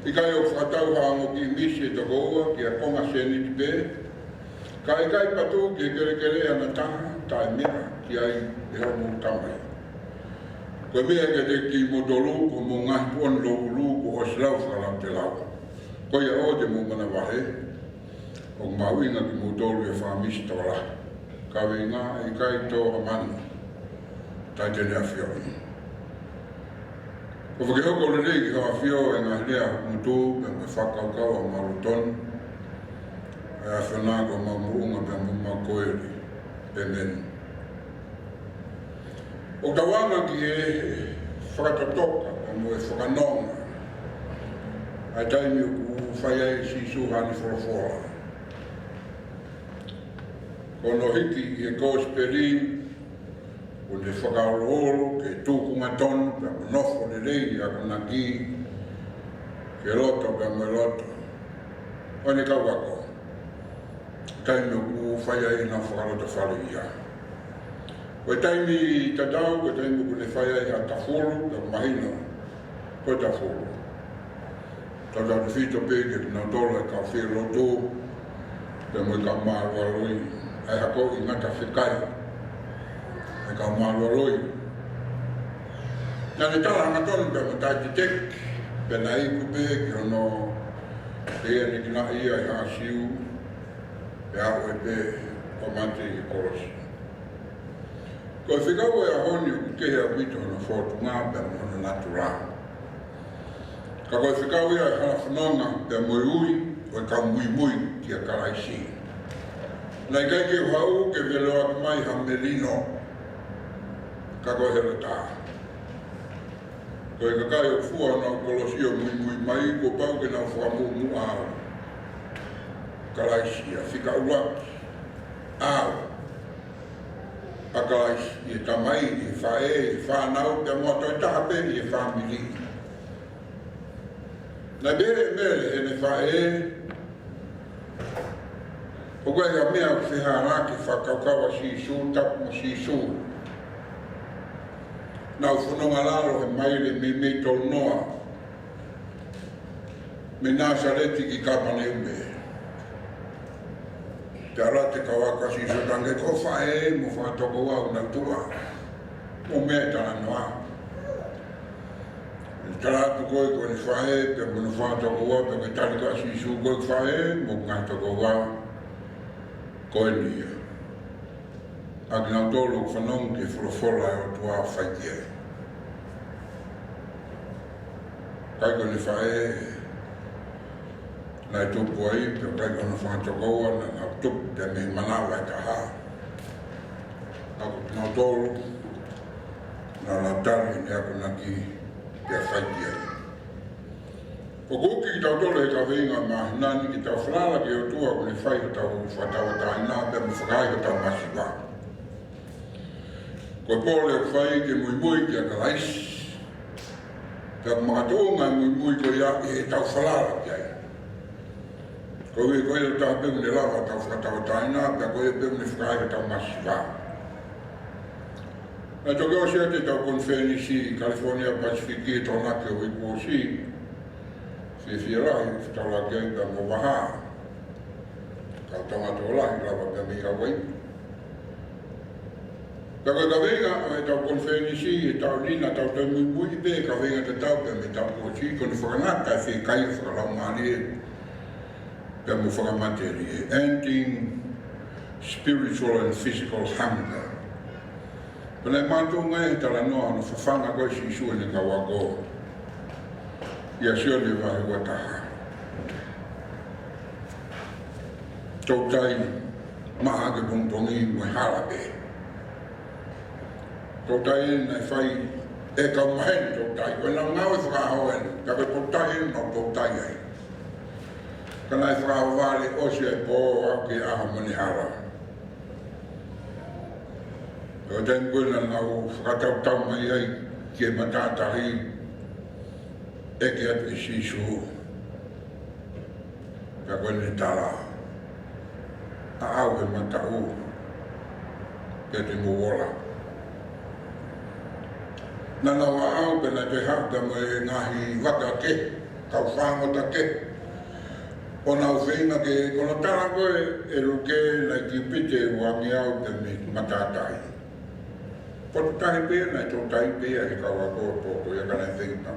ʻIkai ʻoku fakatau ha ongo kiʻi misi ʻe toko ua ki ha konga sēniti pē, ka ʻe ʻikai patu ki he kelekele ʻa ha taha taʻe meʻa ki ai ʻe hoʻomou Tamai. Ko e meʻa kiate kimoutolu, ko hoʻomou ngaahi puʻono louʻulu kuo ʻosi lau fakalautelau. Ko ia ʻoua te mou manavahē, ʻoku mahuʻinga kimoutolu ʻi he fanga misi tokolahi. Kaveinga, ʻe ʻikai tō ha manu taʻe te ne ʻafioʻi. ʻOfa ke hoko lelei ki hoʻo ʻafio ʻa e ngaahi lea ʻoku mutu pea mo e fakakaukau ʻa e malu tonu ʻa e ʻAfiona, ko homau moʻunga pea mo homau koeli. ʻEmeni. ʻOku tau anga ki he fakatotoka pea mo e fakanonga ʻa e taimi ʻoku fai ai ʻe Sīsū haʻane folofola. Ko hono hiki ʻi he Kosipeli, ʻoku ne fakaoloolo ki he tūkunga tonu pea mo e nofo lelei ʻa e akonaki ki he loto pea mo e loto ʻo ʻene kau ako, taimi ʻoku fai ai ʻenau fakalotofaleʻia. Ko e taimi tatau, ko e taimi ʻoku ne fai ai ha tafulu, pea mahino ko e tafulu. Tautautefito pē kiate kinautolu ʻa e kau fielotu pea mo e kau mālualoi, ʻa e hako ʻi ngata fekai, ʻa e kau mālualoi. Naʻa ne tala hangatonu pea mo taʻeteteki, pea naʻe iku pē ki hono pehē ʻe ia naʻe kinaʻi ia ʻe he Siu, pea aʻu ai pē ʻo mate ʻi he kolosi. Ko e fekau ʻo e ʻaho ni ʻoku kehe ʻaupito hono fōtunga pea mo hono natula. Ka ko e fekau ia ʻo e halafononga pea mo e ui ʻo e kau muimui kia Kalaisi. Naʻe ʻikai ke u haʻu ke veleoʻaki mai ha melino, ka ko e heletā. Ko e kakai ʻoku fua honau kolosi ʻo muimui mai, kuo pau ke nau fakamuʻomuʻa au. Kalaisi ia, fika ʻuluaki, au ʻa Kalaisi, ʻi he tamai, ʻi he faʻē, ʻi he fānau, pea mo ha toe taha pē ʻi he fāmili. Naʻe pehē ʻe Mele heʻene faʻē, ʻoku ʻikai ha meʻa ʻoku fehālaaki he fakakaukau ʻa Sīsū, tapu mo Sīsū. Naʻa ku fononga lalo he maile meimei tolu noa mei Nāsaleti ki Kapaneume. Pea ʻalu atu e kau ako ʻa Sīsū, talaange, ko ho faʻē mo fakatokoua ʻoku nau tuʻa. Mo e meʻa ʻe talanoa. Tala atu ko ē ko ʻene faʻē pea mo hono fakatokoua, pea ko e tali ko ē ʻa Sīsū, ko e faʻē mo e ngaahi tokoua ko eni ia ʻa kinautolu ʻoku fanongo ki he folofola ʻa e ʻOtua, fai ki ai. ʻIkai ko ʻene faʻē naʻe tupu ai, pea ʻikai ko hono fakatokoua naʻa nau tupu pē mei he manava ʻe taha. Ka ko kinautolu naʻa nau tali ʻene akonaki pea fai ki ai. ʻOku uki kitautolu ʻe he kaveinga ʻo e māhina ni ke tau falala ki he ʻOtua ʻoku ne fai hotau fakatauʻatāina pea mo fakaai hotau masiva. Ko e pole ʻoku fai ke muimui kia Kalaisi. Pea ʻoku makatuʻunga e muimui ko ia ʻi heʻetau falala ki ai. Koeʻuhi ko ia taha pē ʻoku ne lava hotau fakatauʻatāina, pea ko ia pē ʻoku ne fakaai hotau masiva. Naʻe toki ʻosi atu ʻetau konifelenisi ʻi California Pacific ʻi he Tokonaki ʻo e uike kuo ʻosi. Fiefia lahi, fetaulaki ai pea mo Vaha. Kau Tonga tokolahi lava pē mei Hawaii. Pea ko e kaveinga ʻo ʻetau konifelenisi he taʻu ni, naʻa tau toe muimui pē he kaveinga tatau pē mei he taʻu kuo ʻosi, ko hono fakangata e fiekaia fakalaumālie pea mo fakamatelie, ending spiritual and physical hunger. Pea naʻe makatuʻunga ia he talanoa hono fafanga ko ē ʻe Sīsū ʻene kau ako ʻia Sione vahe ua taha. Toutai maʻa hake pongipongi mo e hala pē. Toutai naʻe fai ʻe he kau maheni toutai. Ko ʻenau ngāue fakaʻaho eni, ka ko e toutai eni naʻa nau toutai ai. Ka naʻe fakavavevave ʻosi e pō ʻo aʻu ki he ʻaho mo ʻene hala. Ko e taimi ko ē naʻa nau fakatautau mai ai ki he matātahi, ʻeke atu ʻe Sīsū. Pea ko ʻene tala, aʻau he mataʻu, pea te mou ola. Naʻa nau aʻau pea naʻe toe haʻu pea mo e ngaahi vaka kehe, kau fāngota kehe. ʻO nau feinga ke, ko hono tala ko ē ʻe Luke naʻe kiupite ua ngeau pē mei he matātahi. Potu tahi pē ia naʻe toutai pē ia ʻe he kau ako ʻo e pō ko ia, ka naʻe feinga.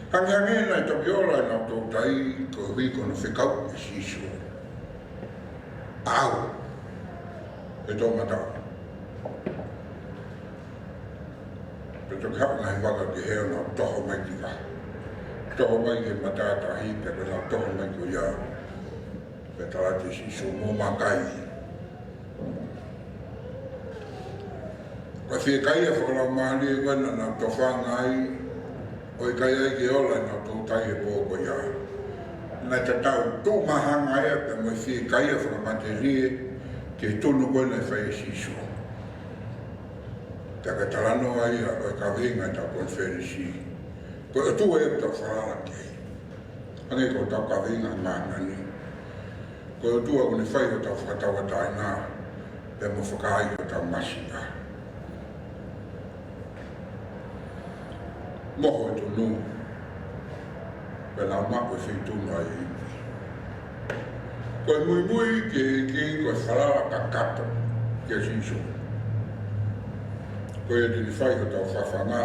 Hangehangē naʻe toki ola ʻenau toutai koeʻuhi ko hono fekau ʻe Sīsū, aʻau he toʻomataʻu. Pea toki haʻu e ngaahi vaka kehe ʻo nau toho mai ki vahe. Toho mai ki he matātahi, pea ko ʻenau toho mai ko ia, pea tala atu ʻe Sīsū, mou makai. Ko e fiekaia fakalaumālie ko ē naʻa nau tofanga ai, ʻo ʻikai ai ke ola ʻenau toutai he pō ko ia. Naʻe tatau tuʻu mahanga ia pea mo e fiekaia fakamatelie ki he tunu ko ē naʻe fai ʻe Sīsū. Pea ko e talanoa ia ʻo e kaveinga ʻetau konifelenisi. Ko e ʻOtua ia ʻoku tau falala ki ai. Hangē ko ʻetau kaveinga ʻi māmani. Ko e ʻOtua ʻoku ne fai hotau fakatauʻatāina, pea mo fakaai hotau masiva. Moho e tunu, pea nau maʻu e feituʻu naʻe ivi. Ko e muimui ki he ʻEiki ko e falala kakato kia Sīsū. Ko ia te ne fai hotau fafanga,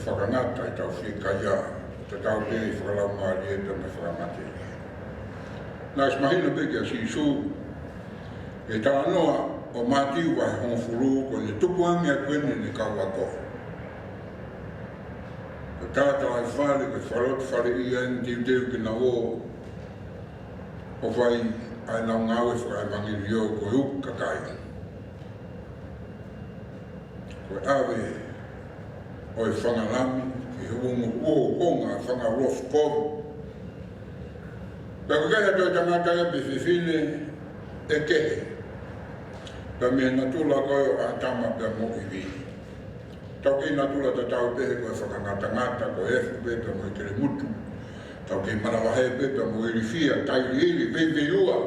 fakangata ʻetau fiekaia, tatau pē ʻi he fakalaumālie pea mo e fakamatelie. Naʻe ʻosi mahino pē kia Sīsū, ʻi he talanoa ʻo Mātiu vahe hongofulu, ko ʻene tukuange ʻa ʻene kau ako. Ko e talatalaifale, ko e fakalotofaleʻi ia ʻene teuteu ke nau ō ʻo fai ʻenau ngāue fakaʻevangeliō ko e uki kakai. Ko e ʻave ʻo e fanga lami ki he uongo uo konga fanga ulofi kovi. Pea ko e kei ha toe tangata ia pe fefine ʻe kehe. Pea mei he natula ko ē ʻo ʻĀtama pea mo ʻIvi. Tau kei natula tatau pē he ko e fakangatangata, ko e efu pē pea mo e kelemutu. Tau kei manavahē pē pea mo ilifia, tailiili, veiveiua.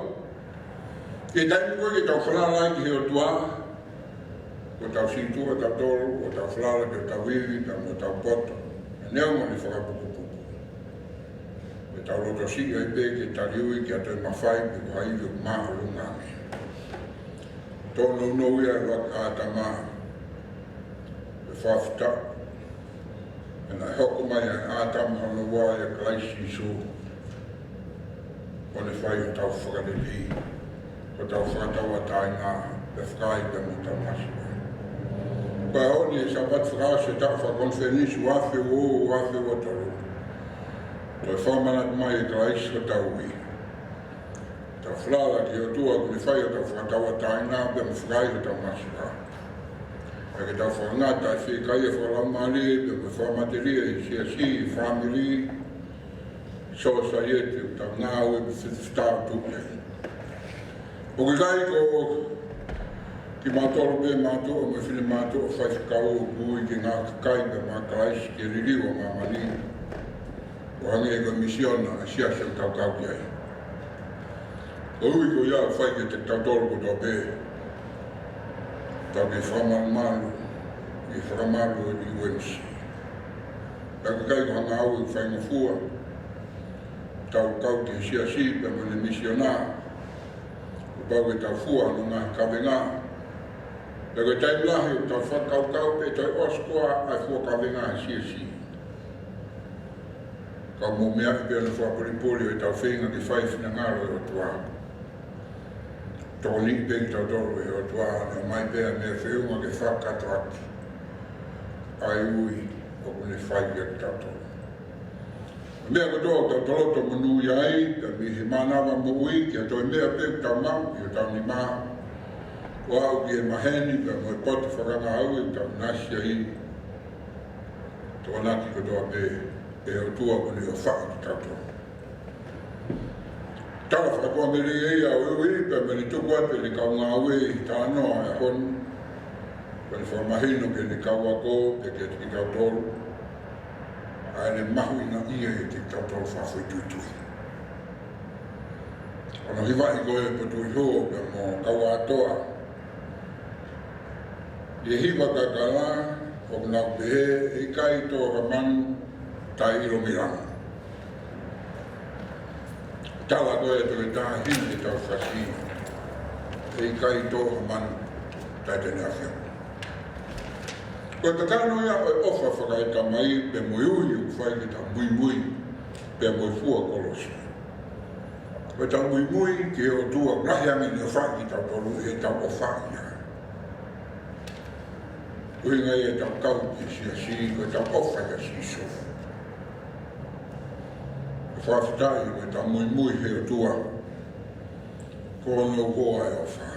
Ko e taimi ko ē ke tau falala ai ki he ʻOtua, ʻoku tau sītuʻa tautolu, ʻoku tau falala ki hotau ivi pea mo hotau poto. Neongo ʻene fakapukupuku, ʻoku tau lotosiʻi ai pē ke taliui ki ha toe mafai pe ko ha ivi ʻoku māʻolunga ange. Tōnounou ia ʻa ʻĀtama, ʻe fafita. Pea naʻe hoko mai ʻa ʻĀtama hono ua ʻia Kalaisi Sīsū, ʻo ne fai hotau fakalelei, hotau fakatauʻatāina, pea fakaai pea mo hotau masiva. Ko e ʻaho ni ʻi he Sāpate fakaʻosi ʻo e taʻu fakakonifelenisi ua afe ua ua, ua afe ua tolu, toe fakamanatu mai ʻe Kalaisi hotau ui. Tau falala ki he ʻOtua ʻoku ne fai hotau fakatauʻatāina pea mo fakaai hotau masiva. Pea ke tau fakangata e fiekaia fakalaumālie pea mo e fakamatelie ʻi he siasi, fāmili, sōsaieti ʻoku tau ngāue pea fetafetautuʻi ai. ʻOku ʻikai ko kimautolu pē mātuʻa mo e finemātuʻa faifekau ʻoku ui ki he ngaahi kakai pea maʻa Kalaisi ke liliu ʻa māmani, ʻo hangē ko e misiona ʻa e siasi ʻoku tau kau ki ai. Ko e ui ko ia ʻoku fai kiate kitautolu kotoa pē. Tau kei fakamalumalu ʻi he fakamalu ʻo e U N C. Pea ʻoku ʻikai ko ha ngāue ʻoku faingofua. Tau kau ki he siasi pea mo ʻene misiona. Kuo pau ke tau fua hono ngaahi kavenga. Pea ko e taimi lahi ʻoku tau fakakaukau pē toe ʻosi koā ʻa e fua kavenga ʻa e siasi. Ka mou meaʻi pē hono fakapolipoli ʻo ʻetau feinga ke fai e finangalo ʻo e ʻOtua. Tokoniʻi pē kitautolu ʻe he ʻOtua, ʻomai pē ʻa e meʻa feʻunga ke fakakātoaki ʻa e ui ʻoku ne fai kiate kitautolu. Meʻa kotoa ʻoku tau toloto monū ai, pea mei he mānava moʻui, ki ha toe meʻa pē ʻoku tau maʻu ʻi hotau nima, ʻo aʻu ki he maheni, pea mo e potu fakangāue ʻoku tau ʻinasi ai. Tokonaki kotoa pē ʻe he ʻOtua ʻoku ne ʻofaʻi kitautolu. Tala fakapoʻuli ia ʻo e ui, pea mei he tuku atu ʻe he kau ngāue ʻi he talanoa ʻo e ʻaho ni, ko ʻene fakamahino ki heʻene kau ako, pea kiate kitautolu, ʻa ʻene mahuʻingaʻia ʻiate kitautolu fakafoʻituitui. Ko hono hivaʻi ko ē ʻe Potungāue pea mo Kauʻātoa, ʻi he hiva kakala ʻoku nau pehē, ʻe ʻikai tō ha manu taʻe ʻilo mei langi. Tala ko ē ʻa e Toketā Hili ʻetau fasi, ʻe ʻikai tō ha manu taʻe te ne ʻafio. Ko e kakano ia ʻo e ʻofa fakaetamai pea mo e ui ʻoku fai ke tau muimui pea mo e fua kolosi. Ko ʻetau muimui ki he ʻOtua ʻoku lahi ange ʻene ʻofaʻi kitautolu ʻi heʻetau ʻofaʻi ia. Ko e ʻuhinga ia ʻetau kau ki he siasi, ko ʻetau ʻofa kia Sīsū. Fakafetaʻi ko ʻetau muimui he ʻOtua, ko hono hoa e ʻofa.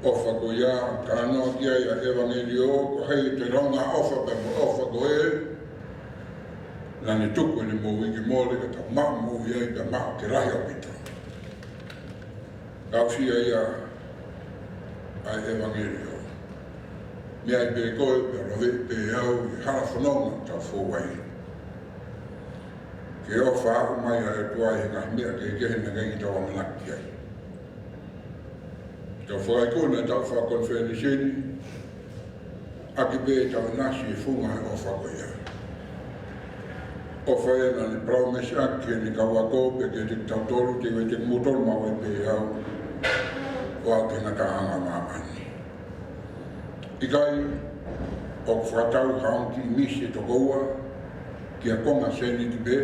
ʻOfa ko ia, talanoa ki ai ʻa e ʻevangeliō, ko hai ʻe te langa ʻofa pea mo e ʻofa ko ē, naʻa ne tuku ʻene moʻui ke mole, ka tau maʻu moʻui ai, pea maʻu ke lahi ʻaupito. Tau fai ia ʻa e ʻevangeliō. Meʻa ai pē koe, pea lave pē au ʻi he hala fononga ʻoku tau fou ai. Ke ʻofa ʻaupito mai ʻa e ʻOtua ʻi he ngaahi meʻa kehekehe naʻe ʻikai ke tau ʻamanaki ki ai. Tau fakaikuna ʻetau fakakonifelenisi ni, ʻaki pē ʻetau ʻinasi he funga ʻo e ʻofa ko ia. ʻOfa ia naʻa ne palōmesi ʻaki ki heʻene kau ako, pea kiate kitautolu, te u ʻiate kimoutolu maʻu ai pē au, ʻo aʻu ki he ngataʻanga ʻo māmani. ʻIkai, ʻoku fakatau ha ongo kiʻi misi ʻe toko ua ki ha konga sēniti pē,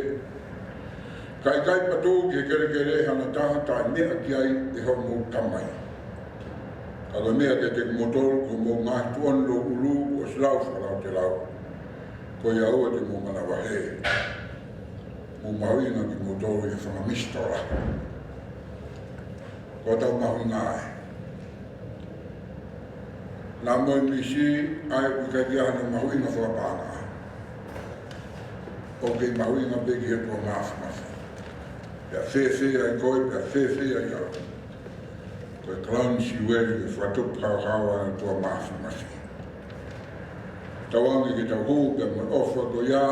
ka ʻikai patu ki he kelekele ʻa ha taha, taʻemeʻa ki ai ʻe hoʻomou Tamai. Ka ko e meʻa kiate kimoutolu, ko hoʻomou ngaahi tuʻoni louʻulu kuo ʻosi lau fakalautelau, ko ia ʻoua te mou manavahē. Mou mahuʻinga kimoutolu ʻi he fanga misi tokolahi. Ko ʻetau mahuʻinga ē. Naʻa mo e misi ʻa ia ʻoku ʻikai ke ʻi ai hano mahuʻinga fakapaʻanga. ʻOku kei mahuʻinga pē ki he ʻOtua Māfimafi. Pea fēfē ai koe, pea fēfē ai au. Ko e crown jewel, ko e fakatupu haohaoa ʻo e ʻOtua Māfimafi. Tauange ke tau hū pea mo e ʻofa ko ia,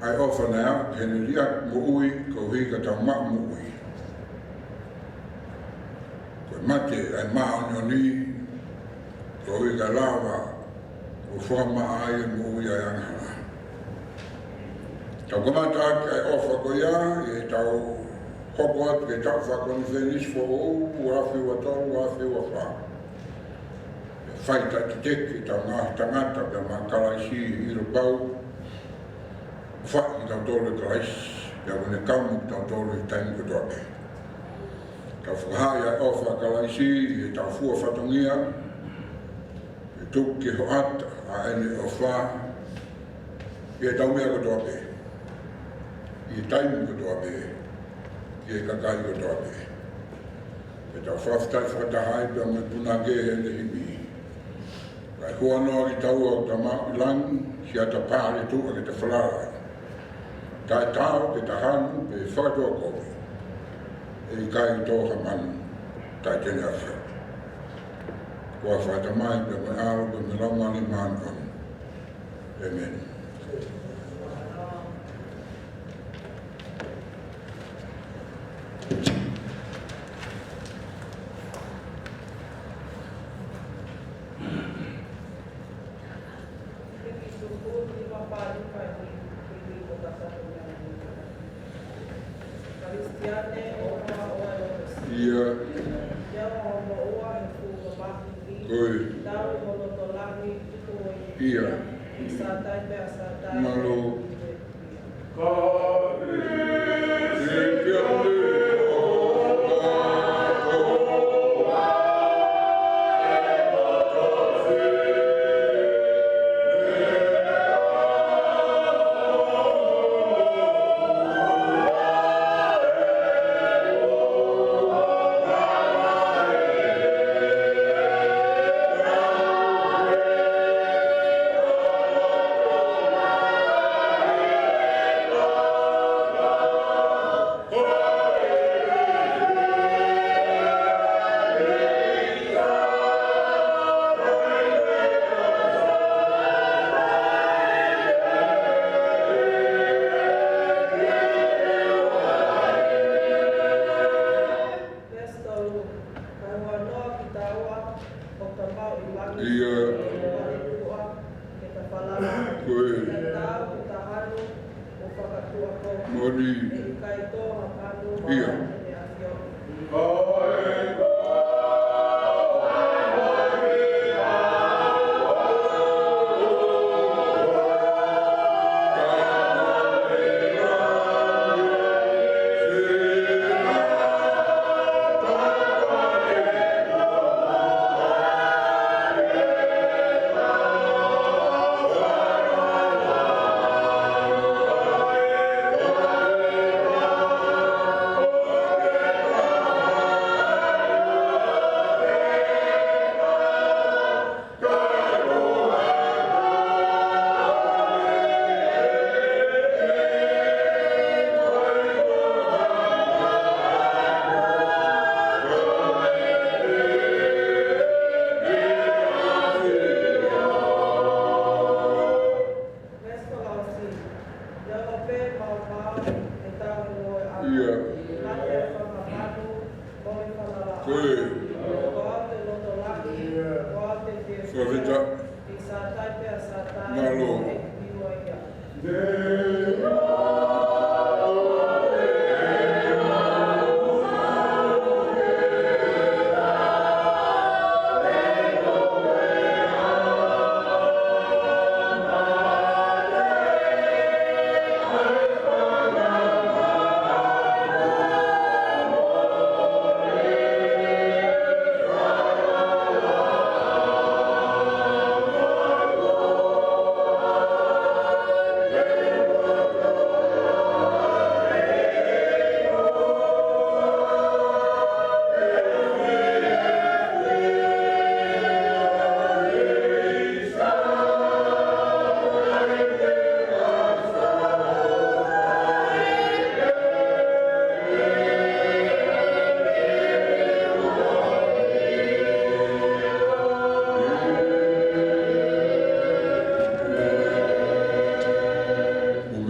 ʻa e ʻofa naʻe aʻu ki heʻene liʻaki moʻui koeʻuhi ka tau maʻu moʻui. Ko e mate ʻa e māʻoniʻoni koeʻuhi ka lava ʻo fakamaʻa ai e moʻui ʻa e angahala. Tau kamata ʻaki ʻa e ʻofa ko ia ʻi heʻetau hoko atu ki he taʻu fakakonifelenisi foʻou, ua afe ua tolu, ua afe ua fā. Fai taʻeteteki ʻetau ngaahi tangata pea maʻa Kalaisi ʻi he ʻilo pau. Fai kitautolu ʻe Kalaisi, pea ʻoku ne kau mo kitautolu he taimi kotoa pē. Tau fakahā ʻa e ʻofa ʻa Kalaisi ʻi heʻetau fua fatongia, ʻe tuku ki he hoʻatā ʻa ʻene ʻofa, ʻi heʻetau meʻa kotoa pē, ʻi he taimi kotoa pē, ki he kakai kotoa pē. Ke tau fakafetaʻi fakataha ai pea mo e punake heʻene himi. Kae huanoa kitaua ʻo Tamau ʻi langi, siʻa ta pale tuʻa ke ta falala ai. Taʻetaau ke ta hanu pe fakatuʻakovi. ʻE ʻikai tō ha manu taʻe te ne ʻafio. Ko e ʻofa ʻa e Tamai pea mo e ʻAlo pea mo e Laumālie Māʻoniʻoni. ʻĒmeni. ʻIo. ʻIo. Mālō. ʻIo. Ko e. Moni. ʻIo. Ko e. Fakafetaʻi. Mālō. Mo e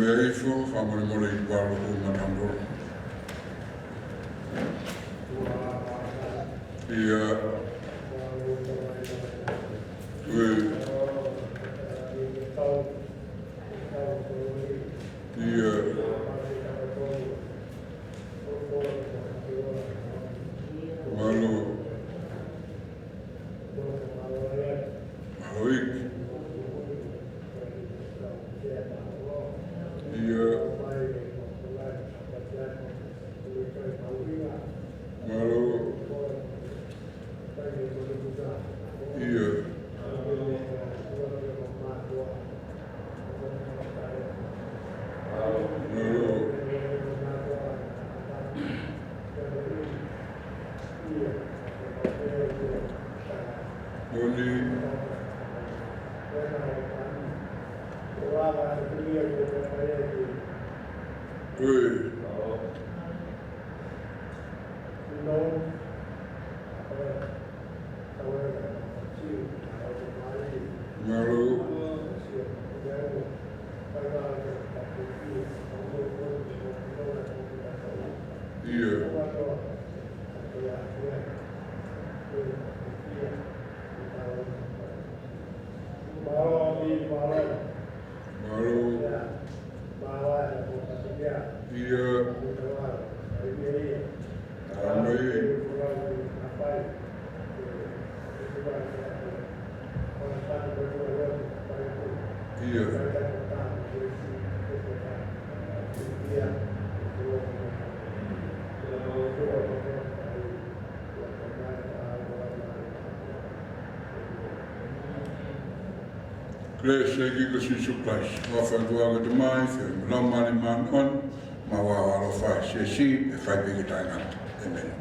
meʻa ifo, fakamolemole ʻi he palo ʻo Matambolo. ʻIo. ʻIo. ʻIo. Mālō. Mālō ʻEiki. ʻIo. Mālō. ʻIo. Mālō. Moʻoni. Ko e. Mālō. ʻIo. Mālō. ʻIo. Amen. ʻIo. Kelesi ʻa e ʻEiki ko Sīsū Kalaisi, ʻofa ʻa e ʻOtua ko e Tamai, feohi mo e Laumālie Māʻoniʻoni, maʻu ʻa e ʻaloʻofa ʻa e Siasi, ʻe fai pē ki he taʻengata. ʻĒmeni.